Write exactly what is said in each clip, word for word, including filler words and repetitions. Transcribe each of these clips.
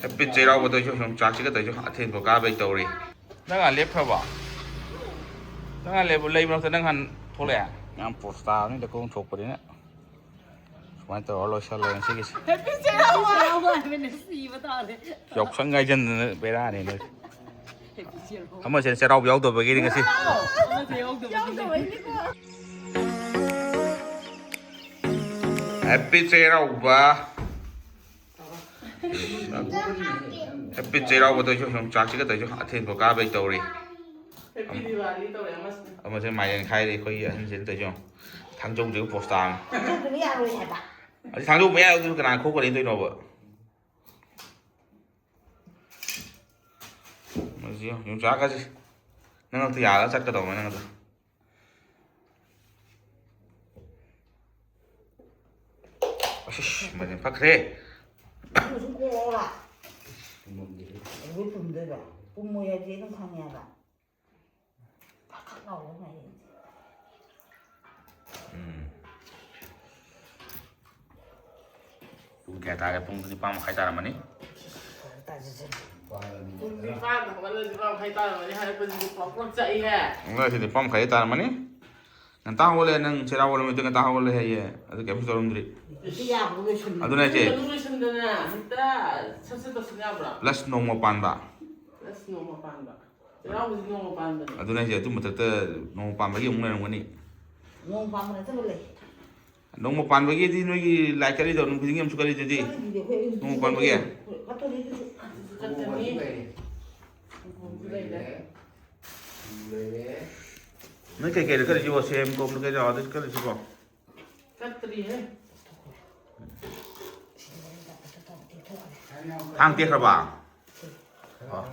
Happy ꯆꯩꯔꯥꯎꯕꯗꯁꯨ ꯌꯣꯡꯆꯥꯛꯁꯤꯒ ꯇꯧꯔꯤꯁꯨ ꯑꯊꯦꯟꯕ ꯀꯥꯕꯩ ꯇꯧꯔꯤ꯫ ꯅꯪ ꯍꯥꯟꯅ ꯂꯦꯞꯈ꯭ꯔꯕꯣ? ꯅꯪ ꯍꯥꯟꯅ ꯂꯦꯞꯄ, ꯂꯩ ꯃꯔꯛꯇ ꯅꯪ ꯍꯥꯟꯅ ꯊꯣꯛꯂꯛꯑꯦ? ꯌꯥꯝ ꯄꯣꯁ ꯇꯥꯕꯅꯤꯗ ꯈꯣꯡ ꯊꯣꯛꯄꯅꯤꯅ꯫ ꯁꯨꯃꯥꯏꯅ ꯇꯧꯔ ꯂꯣꯏꯁꯜꯂꯦ ꯉꯁꯤꯒꯤꯁꯦ꯫ ꯍꯦꯄꯤ ꯆꯩꯔꯥꯎꯕ ꯍꯥꯏꯕꯅ ꯁꯤꯕ ꯇꯥꯔꯦ꯫ ꯌꯥꯎꯁꯪ ꯉꯥꯏꯖꯟꯗꯅ ꯕꯦꯔꯥꯅꯤ ꯅꯣꯏ꯫ ꯍꯦꯄꯤ ꯆꯩꯔꯥꯎꯕ꯫ ꯑꯃꯁꯦ ꯆꯩꯔꯥꯎꯕ ꯌꯥꯎꯗꯕꯒꯤꯅꯤ ꯉꯁꯤ꯫ ꯑꯃꯁꯦ ꯌꯥꯎꯗꯕꯒꯤꯅꯦ꯫ ꯍꯦꯄꯤ ꯆꯩꯔꯥꯎꯕ꯫ ꯍꯦꯄꯤ ꯆꯩꯔꯥꯎꯕꯗꯁꯨ ꯌꯣꯡꯆꯥꯛꯁꯤꯒ ꯇꯧꯔꯤꯁꯨ ꯑꯊꯦꯟꯕ ꯀꯥꯕꯩ ꯇꯧꯔꯤ꯫ ꯍꯦꯄꯤ ꯗꯤꯋꯥꯂꯤ ꯇꯧꯔꯦ ꯑꯃꯁꯤꯅ꯫ ꯑꯃꯁꯦ ꯃꯥꯏꯔꯦꯟ ꯈꯥꯏꯔꯤ ꯑꯩꯈꯣꯏꯒꯤ ꯑꯍꯟꯁꯤꯅ ꯇꯧꯔꯤꯁꯨ꯫ ꯊꯥꯡꯖꯧꯁꯤꯒ ꯄꯣꯁ ꯇꯥꯕꯅꯤ꯫ ꯊꯥꯡꯖꯧꯗꯨꯅ ꯌꯥꯔꯣꯏ ꯍꯥꯏꯕ꯫ ꯑꯁꯤ ꯊꯥꯡꯖꯧ ꯃꯌꯥ ꯑꯗꯨ ꯀꯅꯥꯅ ꯈꯣꯛꯀꯅꯤꯗꯣꯏꯅꯣꯕ? ꯃꯁꯤ ꯌꯣꯡꯆꯥꯛꯀꯁꯦ ꯅꯪ ꯑꯝꯇ ꯌꯥꯜꯂꯒ ꯆꯠꯀꯗꯧꯕ ꯅꯪ ꯑꯗꯣ꯫ ꯑꯁ, ꯃꯅꯤꯟ ꯐꯈ꯭ꯔꯦ꯫ ꯑꯗꯨ ꯁꯨꯝ ꯀꯣꯛꯑꯣꯔꯥ? ꯄꯨꯝꯃꯝꯗꯦ꯫ ꯑꯗꯨ ꯄꯨꯝꯗꯣꯏꯕ꯫ ꯄꯨꯝꯃꯣꯏ ꯍꯥꯏꯗꯤ ꯑꯗꯨꯝ ꯈꯪꯉꯦꯕ꯫ ꯈꯛ ꯈꯛ ꯂꯥꯎꯕ ꯃꯥꯏꯔꯦꯟꯁꯦ꯫ ꯎꯝ꯫ ꯄꯨꯡ ꯀꯌꯥ ꯇꯥꯔꯦ? ꯄꯨꯡ ꯅꯤꯄꯥꯟ ꯃꯈꯥꯏ ꯇꯥꯔꯝꯃꯅꯤ꯫ ꯇꯥꯖꯁꯅꯨ꯫ ꯄꯨꯡ ꯅꯤꯄꯥꯟꯗ ꯍꯧꯒꯠꯂꯒ ꯅꯤꯄꯥꯟ ꯃꯈꯥꯏ ꯇꯥꯔꯝꯃꯅꯤ ꯍꯥꯏꯔꯛꯄꯁꯤꯗꯤ ꯄ꯭ꯔꯣꯛ ꯄ꯭ꯔꯣꯛ ꯆꯥꯛꯏꯍꯦ꯫ ꯉꯁꯤꯗꯤ ꯅꯤꯄꯥꯟ ꯃꯈꯥꯏ ꯇꯥꯔꯝꯃꯅꯤ꯫ ꯉꯟꯇꯥ ꯍꯧꯒꯠꯂꯦ ꯅꯪ, ꯆꯩꯔꯥꯎꯕ ꯅꯨꯃꯤꯠꯇ ꯉꯟꯇꯥ ꯍꯧꯒꯠꯂꯦ ꯍꯥꯏꯌꯦ꯫ ꯑꯗꯨ ꯀꯩꯝꯁꯨ ꯇꯧꯔꯝꯗ꯭ꯔꯤ꯫ ꯍꯧꯖꯤꯛꯇꯤ ꯌꯥꯕꯗꯣ ꯂꯣꯏꯁꯤꯟ-, ꯑꯗꯨꯅ ꯍꯥꯏꯁꯦ꯫ ꯄꯨꯡ ꯇꯔꯨꯛ ꯂꯣꯏꯁꯤꯟꯗꯅ ꯍꯦꯛꯇ ꯁꯠ ꯁꯠ ꯇꯧꯁꯤꯟ ꯌꯥꯕ꯭ꯔꯣ? ꯄ꯭ꯂꯁ ꯅꯣꯡꯃ ꯄꯥꯟꯕ꯫ ꯄ꯭ꯂꯁ ꯅꯣꯡꯃ ꯄꯥꯟꯕ꯫ ꯆꯩꯔꯥꯎꯕꯁꯤ ꯅꯣꯡꯃ ꯄꯥꯟꯕꯅꯦ꯫ ꯑꯗꯨꯅ ꯍꯥꯏꯁꯦ, ꯑꯗꯨ ꯃꯊꯛꯇ ꯅꯣꯡꯃ ꯄꯥꯟꯕꯒꯤ ꯑꯃꯨꯛ ꯂꯩꯔꯝꯒꯅꯤ꯫ ꯅꯣꯡꯃ ꯄꯥꯟꯕ ꯅꯠꯇꯕ ꯂꯩ꯫ ꯅꯣꯡꯃ ꯄꯥꯟꯕꯒꯤꯗꯤ ꯅꯣꯏꯒꯤ ꯂꯥꯏ ꯀꯠꯂꯤꯗꯣ ꯅꯨꯡꯇꯤ ꯈꯨꯗꯤꯡꯒꯤ ꯑꯃꯁꯨ ꯀꯠꯂꯤꯗꯨꯗꯤ꯫ ꯀꯠꯂꯤꯗꯨꯗꯤ ꯑꯩꯈꯣꯏ ꯑꯗꯨꯝ ꯅꯣꯡꯃ ꯄꯥꯟꯕꯒꯤ? ꯀꯠꯇꯣꯔꯤꯗꯨꯁꯨ꯫ ꯑꯗꯨꯁꯨ ꯀꯠꯀꯅꯤ꯫ ꯏꯪꯈꯣꯜꯁꯨ ꯂꯩꯔꯦ꯫ ꯅꯣꯏ ꯀꯩꯀꯩꯗ ꯀꯠꯂꯤꯁꯤꯕꯣ? ꯁꯦꯝ, ꯀꯣꯝꯂ ꯀꯩꯗ ꯑꯗꯩ ꯀꯠꯂꯤꯁꯤꯕꯣ? ꯀꯠꯇ꯭ꯔꯤꯍꯦ꯫ ꯊꯥꯡ ꯇꯦꯛꯈ꯭ꯔꯕ? ꯑꯣ,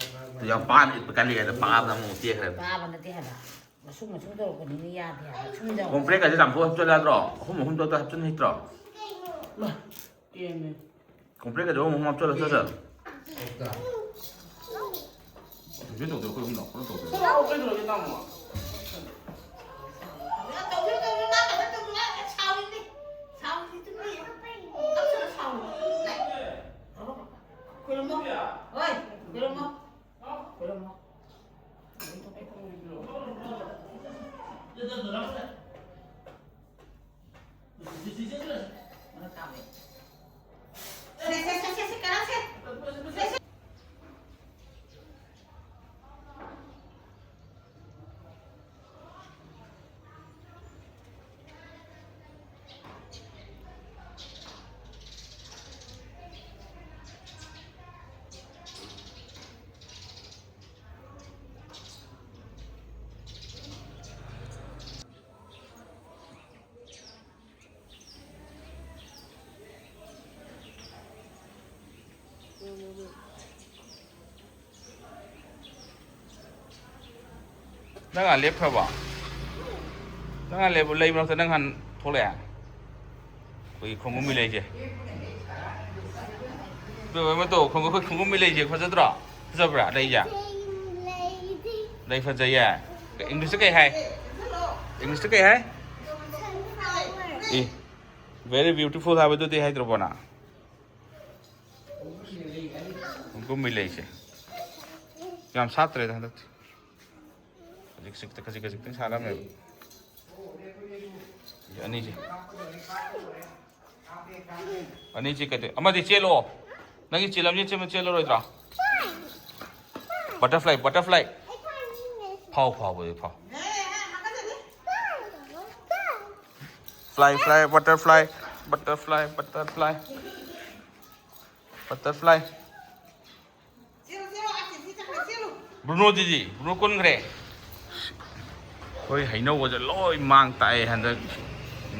ꯌꯥꯝ ꯄꯥꯅ ꯏꯠꯄ ꯀꯜꯂꯤ ꯍꯥꯏꯗ ꯄꯥꯕꯗ ꯑꯃꯨꯛ ꯇꯦꯛꯈ꯭ꯔꯦ꯫ ꯄꯥꯕ ꯅꯠꯇꯦ ꯍꯥꯏꯕ꯫ ꯃꯁꯨꯡ ꯃꯁꯨꯡ ꯇꯧꯔꯛꯄꯅꯤꯅ ꯌꯥꯗꯦ ꯍꯥꯏꯕ꯫ ꯁꯨꯝ ꯇꯧꯔꯛꯄ꯫ ꯀꯣꯝꯄ꯭ꯔꯦꯛꯀꯁꯦ ꯆꯥꯝꯐꯨꯠ ꯍꯥꯞꯆꯜꯂ ꯌꯥꯗ꯭ꯔꯣ? ꯑꯍꯨꯝ ꯑꯍꯨꯝ ꯇꯧꯔ ꯍꯥꯞꯆꯟ ꯍꯩꯇ꯭ꯔꯣ? ꯃꯥ, ꯀꯦꯝꯃꯦ꯫ ꯀꯣꯝꯄ꯭ꯔꯦꯛꯀꯁꯦ ꯑꯍꯨꯝ ꯑꯍꯨꯝ ꯍꯥꯞꯆꯜꯂ ꯆꯠ ꯆꯠ꯫ ꯇꯧꯁꯦ ꯇꯧꯁꯦ ꯑꯩꯈꯣꯏ ꯑꯍꯨꯝ ꯂꯥꯛꯑꯣ꯫ ꯀꯩꯗꯧꯔꯒꯦ ꯇꯥꯃꯣ? ꯇꯧꯁꯦ ꯇꯧꯁꯦ ꯃꯥ ꯈꯛꯇ ꯇꯧꯁꯦ ꯍꯥꯏꯔꯒ ꯁꯥꯎꯔꯤꯅꯦ꯫ ꯁꯥꯎꯔꯤꯁꯤ ꯇꯨꯃꯤꯟ ꯂꯩꯌꯨ꯫ ꯅꯞꯁꯜꯂ ꯁꯥꯎꯔꯤ꯫ ꯍꯣꯏ, ꯈꯨꯔꯨꯝꯃꯣ꯫ ꯈꯨꯔꯨꯝꯃꯣ꯫ ꯁꯦ, ꯁꯦ, ꯁꯦ, ꯁꯦ, ꯁꯦ, ꯀꯅꯥ ꯁꯦ? ꯁꯦ, ꯁꯦ꯫ ꯅꯪ ꯑꯥ ꯂꯦꯞꯈ꯭ꯔꯕꯣ? ꯅꯪ ꯑꯥ ꯂꯦꯞꯄ ꯂꯩ ꯃꯔꯛꯇ ꯅꯪ ꯍꯥꯟ ꯊꯣꯛꯂꯛꯑꯦ? ꯑꯩꯈꯣꯏꯒꯤ ꯈꯣꯡꯒꯨꯝ ꯃꯤꯂꯩꯁꯦ꯫ ꯏꯕꯦꯝꯃ, ꯏꯃꯥ ꯇꯧ, ꯈꯣꯡꯒꯨꯝ, ꯑꯩꯈꯣꯏ ꯈꯣꯡꯒꯨꯝ ꯃꯤꯂꯩꯁꯦ ꯐꯖꯗ꯭ꯔꯣ? ꯐꯖꯕ꯭ꯔꯥ ꯂꯩꯁꯦ? ꯂꯩ ꯐꯖꯩꯌꯦ꯫ ꯏꯪꯂꯤꯁꯇ ꯀꯩ ꯍꯥꯏ? ꯏꯪꯂꯤꯁꯇ ꯀꯩ ꯍꯥꯏ? ꯏ, very beautiful ꯍꯥꯏꯕꯗꯨꯗꯤ ꯍꯩꯇ꯭ꯔꯕꯣ ꯅꯪ? ꯈꯣꯡꯒꯨꯝ ꯃꯤꯂꯩꯁꯦ ꯌꯥꯝ ꯁꯥꯠꯇ꯭ꯔꯦꯗ ꯍꯟꯗꯛꯇꯤ꯫ ꯈꯖꯤꯛ ꯈꯖꯤꯛꯇ, ꯈꯖꯤꯛ ꯈꯖꯤꯛꯇꯪ ꯁꯥꯠꯂꯝꯃꯦꯕ꯫ ꯑꯅꯤꯁꯦ꯫ ꯑꯅꯤꯁꯦ ꯀꯩꯗꯧ-, ꯑꯃꯗꯤ ꯆꯦꯜꯂꯣ꯫ ꯅꯪꯒꯤ ꯆꯦꯜꯂꯝꯅꯤ, ꯆꯦꯟꯕ ꯆꯦꯜꯂꯔꯣꯏꯗ꯭ꯔꯣ? Butterfly, butterfly꯫ ꯐꯥꯎ, ꯐꯥꯎꯕꯗꯤ ꯐꯥꯎ꯫ Fly, fly, butterfly, butterfly, butterfly, butterfly꯫ ꯕ꯭ꯔꯨꯅꯣꯗꯨꯗꯤ? ꯕ꯭ꯔꯨꯅꯣ ꯀꯨꯟꯈ꯭ꯔꯦ꯫ ꯑꯩꯈꯣꯏ ꯍꯩꯅꯧꯒꯁꯦ ꯂꯣꯏ ꯃꯥꯡ ꯇꯥꯛꯑꯦ ꯍꯟꯗꯛ꯫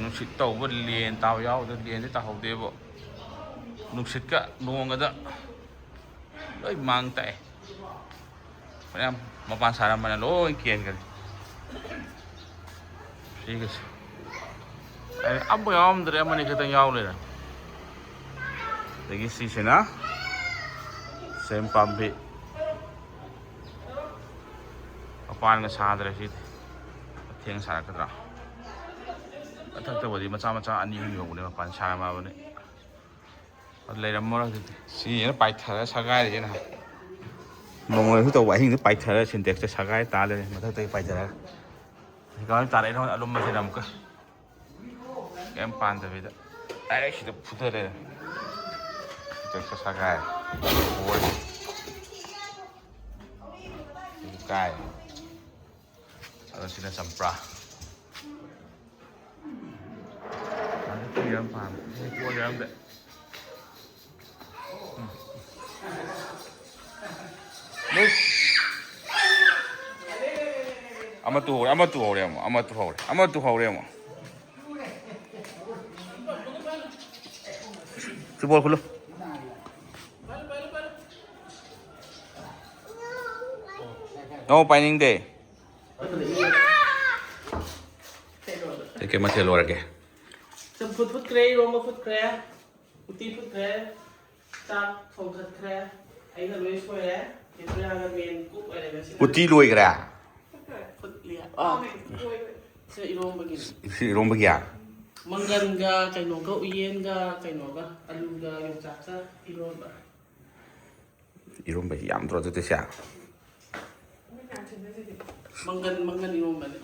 ꯅꯨꯡꯁꯤꯠ ꯇꯧꯕ, ꯂꯦꯟ ꯇꯥꯕ ꯌꯥꯎꯗ, ꯂꯦꯟꯗꯤ ꯇꯥꯍꯧꯗꯦꯕ꯫ ꯅꯨꯡꯁꯤꯠꯀ ꯅꯣꯡꯒꯗ ꯂꯣꯏ ꯃꯥꯡ ꯇꯥꯛꯑꯦ꯫ ꯃꯌꯥꯝ ꯃꯄꯥꯟ ꯁꯥꯔꯝꯕꯅ ꯂꯣꯏ ꯀꯦꯟꯈ꯭ꯔꯦ꯫ ꯁꯤꯒꯁꯦ꯫ ꯑꯩ ꯑꯝꯐꯥꯎ ꯌꯥꯎꯔꯝꯗ꯭ꯔꯦ, ꯑꯃꯅꯤ ꯈꯛꯇꯪ ꯌꯥꯎ ꯂꯩꯔꯦ꯫ ꯑꯗꯒꯤ ꯁꯤꯁꯤꯅ ꯁꯦꯝ ꯄꯥꯝꯕꯤ꯫ ꯃꯄꯥꯟꯒ ꯁꯥꯗ꯭ꯔꯦ ꯁꯤꯗꯤ꯫ ꯃꯊꯦꯡ ꯁꯥꯔꯛꯀꯗ꯭ꯔꯥ? ꯃꯊꯛꯇꯕꯨꯗꯤ ꯃꯆꯥ ꯃꯆꯥ ꯑꯅꯤ ꯑꯍꯨꯝ ꯌꯧꯕꯅꯦ, ꯃꯄꯥꯟ ꯁꯥꯔꯝꯃꯕꯅꯦ꯫ ꯂꯩꯔꯝꯃꯔꯣꯏ ꯑꯗꯨꯗꯤ꯫ ꯁꯤꯅ ꯄꯥꯏꯊꯔ ꯁꯒꯥꯏꯔꯤꯁꯦ ꯅꯍꯥꯟ꯫ ꯅꯣꯡꯃꯩꯁꯨ ꯇꯧꯕ ꯑꯍꯤꯡꯗ ꯄꯥꯏꯊꯔ ꯁꯤꯟꯇꯦꯛꯁꯇ ꯁꯒꯥꯏ ꯇꯥ ꯂꯩꯔꯦ ꯃꯊꯛꯇꯒꯤ ꯄꯥꯏꯊꯔꯒ꯫ ꯍꯧꯖꯤꯛꯀꯥꯟ ꯇꯥꯔꯛꯏꯅ ꯑꯂꯨꯝꯕꯁꯤꯅ ꯑꯃꯨꯛꯀ꯫ ꯀꯩꯝ ꯄꯥꯟꯗꯕꯤꯗ ꯗꯥꯏꯔꯦꯛ ꯁꯤꯗ ꯐꯨꯊꯔꯦ꯫ ꯁꯤꯗ ꯁꯒꯥꯏ꯫ ꯑꯣꯏ꯫ ꯀꯥꯏ꯫ ꯑꯗꯣ ꯁꯤꯅ ꯆꯝꯄ꯭ꯔꯥ꯫ ꯑꯗꯨ ꯌꯥꯝ ꯄꯥꯝꯃꯦ꯫ ꯁꯤ ꯄꯣꯠ ꯌꯥꯝꯗꯦ꯫ ꯑꯃ ꯇꯨꯍꯧꯔꯦ, ꯑꯃ ꯇꯨꯍꯧꯔꯦ ꯑꯃꯨꯛ, ꯑꯃ ꯇꯨꯍꯧꯔꯦ, ꯑꯃ ꯇꯨꯍꯧꯔꯦ ꯑꯃꯨꯛ꯫ ꯁꯤ ꯕꯣꯜ ꯈꯨꯜꯂꯨ꯫ ꯅꯣ, ꯄꯥꯏꯅꯤꯡꯗꯦ꯫ ꯀꯩꯀꯩ ꯃꯊꯦꯜ ꯂꯣꯏꯔꯒꯦ? ꯆꯝꯐꯨꯠ ꯐꯨꯠꯈ꯭ꯔꯦ, ꯏꯔꯣꯝꯕ ꯐꯨꯠꯈ꯭ꯔꯦ꯫ ꯎꯇꯤ ꯐꯨꯠꯈ꯭ꯔꯦ, ꯆꯥꯛ ꯊꯣꯡꯈꯠꯈ꯭ꯔꯦ, ꯑꯩꯅ ꯂꯣꯏ ꯁꯣꯏꯔꯦ꯫ ꯀꯦꯇ꯭ꯔꯤꯌꯥꯒ ꯃꯦꯟ ꯀꯨꯛ ꯑꯣꯏꯔꯦ ꯉꯁꯤꯗꯤ꯫ ꯎꯇꯤ ꯂꯣꯏꯈ꯭ꯔꯦ? ꯐꯨꯠꯂꯤ꯫ ꯑꯥ꯫ ꯁꯤꯅ ꯏꯔꯣꯝꯕꯒꯤ꯫ ꯁꯤ ꯏꯔꯣꯝꯕꯒꯤ? ꯃꯪꯒꯟꯒ ꯀꯩꯅꯣꯒ, ꯎꯌꯦꯟꯒ ꯀꯩꯅꯣꯒ, ꯑꯂꯨꯒ ꯌꯣꯡꯆꯥꯛꯀ ꯏꯔꯣꯝꯕ꯫ ꯏꯔꯣꯝꯕꯁꯤ ꯌꯥꯝꯗ꯭ꯔꯣ ꯑꯗꯨꯗꯤ ꯁꯦ? ꯃꯪꯒꯟ, ꯃꯪꯒꯟ ꯏꯔꯣꯝꯕꯅꯦ꯫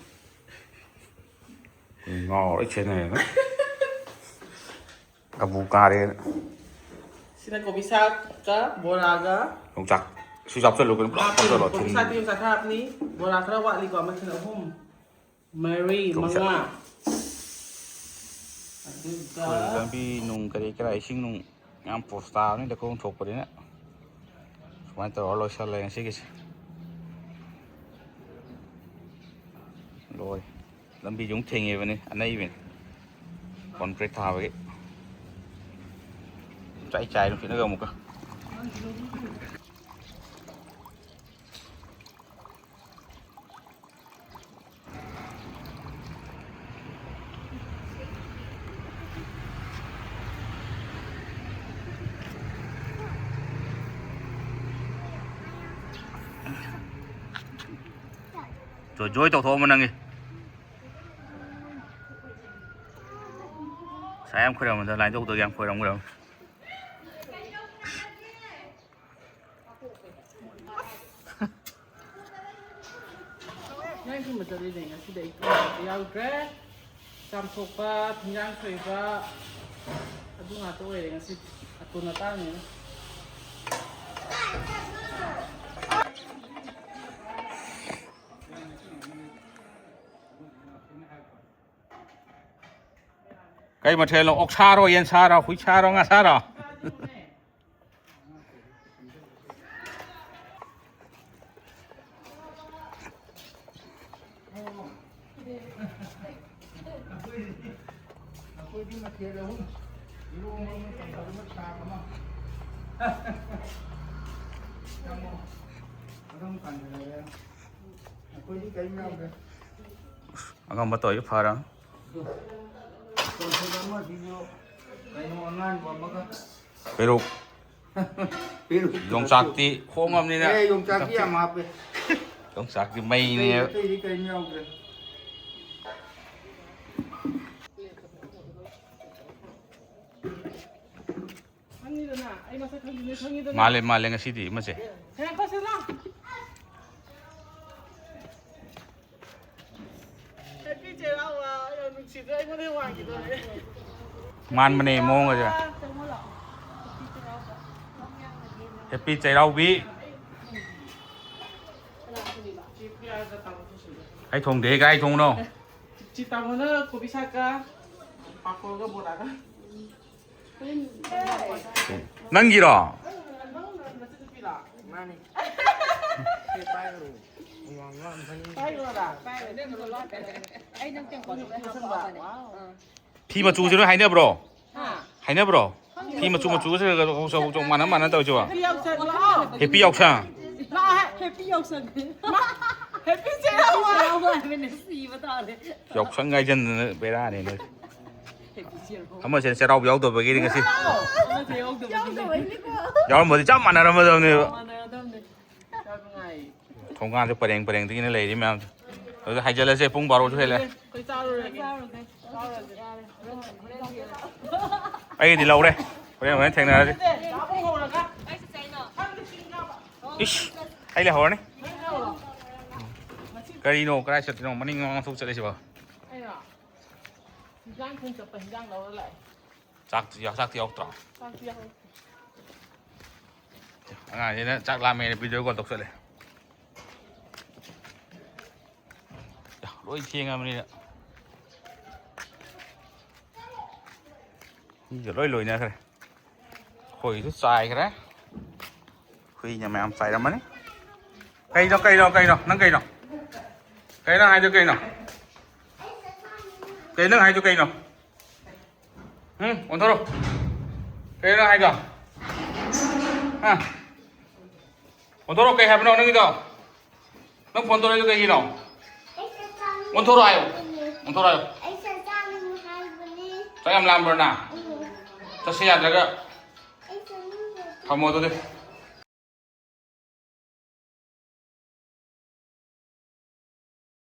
ꯉꯥꯎꯔ ꯂꯣꯏ ꯈꯦꯠꯅꯔꯦꯅ꯫ ꯑꯕꯨ ꯀꯥꯔꯦꯅ꯫ ꯁꯤꯅ ꯀꯣꯕꯤ ꯁꯥꯛꯀ ꯕꯣꯔꯥꯒ꯫ ꯌꯣꯡꯆꯥꯛ꯫ ꯁꯤꯁꯨ ꯍꯥꯞꯆꯜꯂꯨ ꯀꯩꯅꯣ, ꯄꯨꯂꯞ ꯍꯥꯞꯄꯤꯅꯤ꯫ ꯍꯥꯞꯆꯜꯂꯣ, ꯀꯣꯕꯤ ꯊꯤꯟ꯫ ꯁꯥꯛꯇꯤ ꯌꯣꯡꯆꯥꯛ ꯈꯔ ꯍꯥꯞꯄꯅꯤ꯫ ꯕꯣꯔꯥ ꯈꯔ ꯋꯥꯠꯂꯤꯀꯣ, ꯃꯊꯤꯟ ꯑꯍꯨꯝ꯫ ꯃꯔꯤ, ꯌꯣꯡꯆꯥꯛ꯫ ꯃꯉꯥ꯫ ꯑꯗꯨꯒ ꯑꯩꯈꯣꯏ ꯂꯝꯕꯤ ꯅꯨꯡ ꯀꯔꯤ ꯀꯔꯥ, ꯏꯁꯤꯡ ꯅꯨꯡ ꯌꯥꯝ ꯄꯣꯁ ꯇꯥꯕꯅꯤ, ꯂꯩꯈꯣꯝ ꯊꯣꯛꯄꯅꯤꯅ꯫ ꯁꯨꯃꯥꯏꯅ ꯇꯧꯔ ꯂꯣꯏꯁꯜꯂꯦ ꯉꯁꯤꯒꯤꯁꯦ꯫ ꯂꯣꯏꯔꯦ꯫ ꯂꯝꯕꯤꯁꯦ ꯑꯃꯨꯛ ꯊꯦꯡꯉꯤꯕꯅꯤ, ꯑꯅꯩꯕꯅꯤ꯫ ꯀꯣꯟꯀ꯭ꯔꯤꯠ ꯊꯥꯕꯒꯤ꯫ ꯆꯥꯏ ꯆꯥꯏ ꯅꯨꯡꯁꯤꯠꯅꯒ ꯑꯃꯨꯛꯀ꯫ ꯖꯣꯏ, ꯖꯣꯏ ꯇꯧꯊꯣꯛꯑꯝꯃꯣ ꯅꯪꯒꯤ꯫ ꯉꯁꯥꯏ ꯌꯥꯝ ꯈꯣꯏꯔꯝꯕꯗꯣ, ꯂꯥꯏꯟ ꯇꯧꯗꯒꯤ ꯌꯥꯝ ꯈꯣꯏꯔꯝꯈ꯭ꯔꯕꯅꯤ꯫ ꯌꯥꯝ ꯊꯨꯝꯕ ꯆꯠꯂꯤꯅꯦ ꯉꯁꯤꯗꯤ꯫ ꯑꯩ ꯊꯣꯡꯕ ꯌꯥꯎꯗ꯭ꯔꯦ꯫ ꯆꯥꯝꯊꯣꯛꯄ, ꯐꯤꯟꯖꯥꯡ ꯁꯣꯏꯕ, ꯑꯗꯨ ꯉꯥꯛꯇ ꯑꯣꯏꯔꯦ ꯉꯁꯤꯗꯤ꯫ ꯑꯇꯣꯟ ꯑꯇꯥꯡꯅꯤꯅ꯫ ꯀꯩ ꯃꯊꯦꯜꯅꯣ? ꯑꯣꯛꯁꯥꯔꯣ, ꯌꯦꯟꯁꯥꯔꯣ, ꯍꯨꯏꯁꯥꯔꯣ, ꯉꯥꯁꯥꯔꯣ? ꯑꯩꯈꯣꯏꯗꯤ ꯃꯊꯦꯜ ꯑꯍꯨꯝ: ꯏꯔꯣꯝꯕ ꯑꯃ, ꯆꯝꯐꯨꯠ ꯑꯃ, ꯁꯥꯛ ꯑꯃ꯫ ꯅꯪꯉꯣ꯫ ꯑꯗꯨꯝ ꯀꯥꯟꯗ ꯂꯩꯔꯦ꯫ ꯑꯩꯈꯣꯏꯗꯤ ꯀꯔꯤꯝ ꯌꯥꯎꯗ꯭ꯔꯦ꯫ ꯑꯉꯝꯕ ꯇꯧꯔꯤ ꯐꯔ꯫ ꯆꯝꯐꯨꯠ ꯑꯃꯁꯤꯁꯨ ꯀꯩꯅꯣ ꯑꯉꯥꯟꯕ ꯑꯃꯒ꯫ ꯄꯦꯔꯨꯛ꯫ ꯄꯦꯔꯨꯛ꯫ ꯌꯣꯡꯆꯥꯛꯇꯤ ꯍꯣꯡꯉꯕꯅꯤꯅ꯫ ꯑꯦ, ꯌꯣꯡꯆꯥꯛꯇꯤ ꯌꯥꯝ ꯍꯥꯞꯄꯦ꯫ ꯌꯣꯡꯆꯥꯛꯇꯤ ꯃꯩꯅꯦꯕ꯫ ꯑꯇꯩꯗꯤ ꯀꯔꯤꯝ ꯌꯥꯎꯗ꯭ꯔꯦ꯫ ꯈꯪꯉꯤꯗꯅ, ꯑꯩ ꯃꯁꯛ ꯈꯪꯉꯤ, ꯅꯣꯏ ꯈꯪꯉꯤꯗꯅ꯫ ꯃꯥꯜꯂꯦ, ꯃꯥꯜꯂꯦ, ꯉꯁꯤꯗꯤ ꯏꯃꯁꯦ꯫ ꯉꯥꯏꯈꯣ, ꯁꯤꯂꯥꯎ꯫ Happy ꯆꯩꯔꯥꯎꯕ꯫ ꯌꯥꯝ ꯅꯨꯡꯁꯤꯗ꯭ꯔꯣ? ꯑꯩꯉꯣꯟꯗ ꯋꯥꯡꯈꯤꯗꯣꯔꯦ꯫ ꯃꯥꯟꯕꯅꯦ ꯃꯑꯣꯡꯒꯁꯦ꯫ ꯆꯪꯉꯣ ꯂꯥꯛꯑꯣ꯫ Happy ꯆꯩꯔꯥꯎꯕ꯫ Happy ꯆꯩꯔꯥꯎꯕꯤ꯫ ꯑꯩ ꯊꯣꯡꯗꯦꯍꯦ, ꯀꯥꯏ ꯊꯣꯡꯅꯣ? ꯆꯤ ꯇꯥꯃꯣꯅ ꯀꯣꯕꯤ ꯁꯥꯛꯀ ꯄꯥꯐꯣꯔꯒ ꯕꯣꯔꯥꯒ꯫ ꯅꯪꯒꯤꯔꯣ? ꯃꯥꯅꯤ꯫ ꯁꯤ ꯄꯥꯏꯔꯣ꯫ ꯄꯥꯏꯔꯣꯔꯥ? ꯄꯥꯏꯔꯣ꯫ ꯑꯩ ꯅꯪ ꯇꯦꯡꯀꯣꯠ ꯑꯃ ꯍꯥꯞꯄꯛꯑꯣ꯫ ꯐꯤ ꯃꯆꯨꯁꯤ ꯅꯣꯏ ꯍꯥꯏꯅꯕ꯭ꯔꯣ? ꯍꯥ? ꯍꯥꯏꯅꯕ꯭ꯔꯣ? ꯈꯪꯗꯦ꯫ ꯐꯤ ꯃꯆꯨ ꯃꯆꯨꯒ ꯃꯥꯟꯅ ꯃꯥꯟꯅ ꯇꯧꯔꯤꯁꯤꯕꯣ? Happy ꯌꯥꯎꯁꯪ ꯂꯥꯛꯑꯣ꯫ Happy ꯌꯥꯎꯁꯪ꯫ ꯂꯥꯛꯑꯣ ꯍꯦ꯫ Happy ꯌꯥꯎꯁꯪ꯫ ꯃꯥ, Happy ꯆꯩꯔꯥꯎꯕ꯫ ꯆꯩꯔꯥꯎꯕ ꯍꯥꯏꯕꯅꯦ, ꯁꯤꯕ ꯇꯥꯔꯦ꯫ ꯌꯥꯎꯁꯪ ꯍꯥꯏꯖꯟꯗꯅ ꯕꯦꯔꯥꯅꯤ ꯅꯣꯏ꯫ Happy ꯆꯩꯔꯥꯎꯕ꯫ ꯑꯃꯁꯤꯅ ꯆꯩꯔꯥꯎꯕ ꯌꯥꯎꯗꯕꯒꯤꯗꯤ ꯉꯁꯤ꯫ ꯂꯥꯛꯑꯣ꯫ ꯑꯃꯁꯦ ꯌꯥꯎꯗꯕꯒꯤꯅꯦ꯫ ꯌꯥꯎꯗꯕꯩꯅꯤꯀꯣ꯫ ꯌꯥꯎꯔꯝꯕꯗꯤ ꯆꯞ ꯃꯥꯟꯅꯔꯝꯃꯗꯕꯅꯦꯕ꯫ ꯃꯥꯟꯅꯔꯗꯕꯅꯦ꯫ ꯌꯥꯝ ꯅꯨꯡꯉꯥꯏ꯫ ꯊꯣꯡꯒꯥꯟꯁꯦ ꯄꯔꯦꯡ ꯄꯔꯦꯡꯗꯒꯤꯅ ꯂꯩꯔꯤ ꯃꯌꯥꯝꯁꯦ꯫ ꯑꯗꯨꯗ ꯍꯥꯏꯖꯤꯜꯂꯁꯦ, ꯄꯨꯡ ꯕꯥꯔꯣꯁꯨ ꯍꯦꯜꯂꯦ꯫ ꯑꯩꯈꯣꯏ ꯆꯥꯔꯨꯔꯒꯦ꯫ ꯆꯥꯔꯨꯔꯒꯦ꯫ ꯆꯥꯔꯨꯔꯒꯦ꯫ ꯑꯩꯒꯤꯗꯤ ꯂꯧꯔꯦ꯫ ꯍꯣꯔꯦꯟ, ꯍꯣꯔꯦꯟ ꯊꯦꯡꯅꯔꯁꯤ꯫ ꯏꯁ, ꯑꯩ ꯂꯩꯍꯧꯔꯅꯤ꯫ ꯀꯔꯤꯅꯣ, ꯀꯗꯥꯏ ꯆꯠꯇꯣꯏꯅꯣ? ꯃꯅꯤꯡ ꯃꯃꯥꯡ ꯊꯣꯛ ꯆꯠꯂꯤꯁꯤꯕꯣ? ꯑꯩꯔꯣ? ꯍꯤꯟꯖꯥꯡ ꯊꯤꯟ ꯆꯠꯄ, ꯍꯤꯟꯖꯥꯡ ꯂꯧꯔ ꯂꯥꯛꯑꯦ꯫ ꯆꯥꯛꯇꯤ ꯌꯥꯎ- ꯆꯥꯛꯇꯤ ꯌꯥꯎꯗ꯭ꯔꯣ? ꯆꯥꯛꯇꯤ ꯌꯥꯎꯍꯧꯗꯦ꯫ ꯑꯉꯥꯡꯁꯤꯅ ꯆꯥꯛ ꯂꯥꯝꯃꯦꯅ ꯚꯤꯗꯤꯑꯣ ꯀꯣꯜ ꯇꯧꯁꯜꯂꯦ꯫ ꯂꯣꯏ ꯊꯦꯡꯉꯕꯅꯤꯅ꯫ ꯃꯤꯒ ꯂꯣꯏ ꯂꯣꯏꯅꯈ꯭ꯔꯦ꯫ ꯑꯩꯈꯣꯏꯒꯤꯁꯨ ꯆꯥꯏꯈ꯭ꯔꯦ꯫ ꯍꯨꯏꯅ ꯃꯌꯥꯝ ꯆꯥꯏꯔꯝꯃꯅꯤ꯫ ꯀꯩꯅꯣ, ꯀꯩꯅꯣ, ꯀꯩꯅꯣ? ꯅꯪ ꯀꯩꯅꯣ? ꯀꯩꯅꯣ ꯅꯪ ꯍꯥꯏꯗꯣ ꯀꯩꯅꯣ? ꯀꯩꯅꯣ ꯅꯪ ꯍꯥꯏꯗꯣ ꯀꯩꯅꯣ? ꯎꯝ, ꯑꯣꯟꯊꯣꯔꯣ꯫ ꯀꯩꯅꯣ ꯅꯪ ꯍꯥꯏꯗꯣ? ꯍꯥ? ꯑꯣꯟꯊꯣꯔꯣ, ꯀꯩ ꯍꯥꯏꯕꯅꯣ ꯅꯪꯒꯤꯗꯣ? ꯅꯪ ꯐꯣꯟ ꯇꯧꯔꯛꯏꯗꯣ ꯀꯩꯒꯤꯅꯣ? ꯑꯣꯟꯊꯣꯔꯣ ꯍꯥꯏꯌꯣ꯫ ꯑꯣꯟꯊꯣꯔꯣ ꯍꯥꯏꯌꯣ꯫ ꯆꯥꯛ ꯌꯥꯝ ꯂꯥꯝꯕ꯭ꯔꯣ ꯅꯪ? ꯆꯠꯁꯦ ꯌꯥꯗ꯭ꯔꯒ꯫ ꯊꯝꯃꯣ ꯑꯗꯨꯗꯤ꯫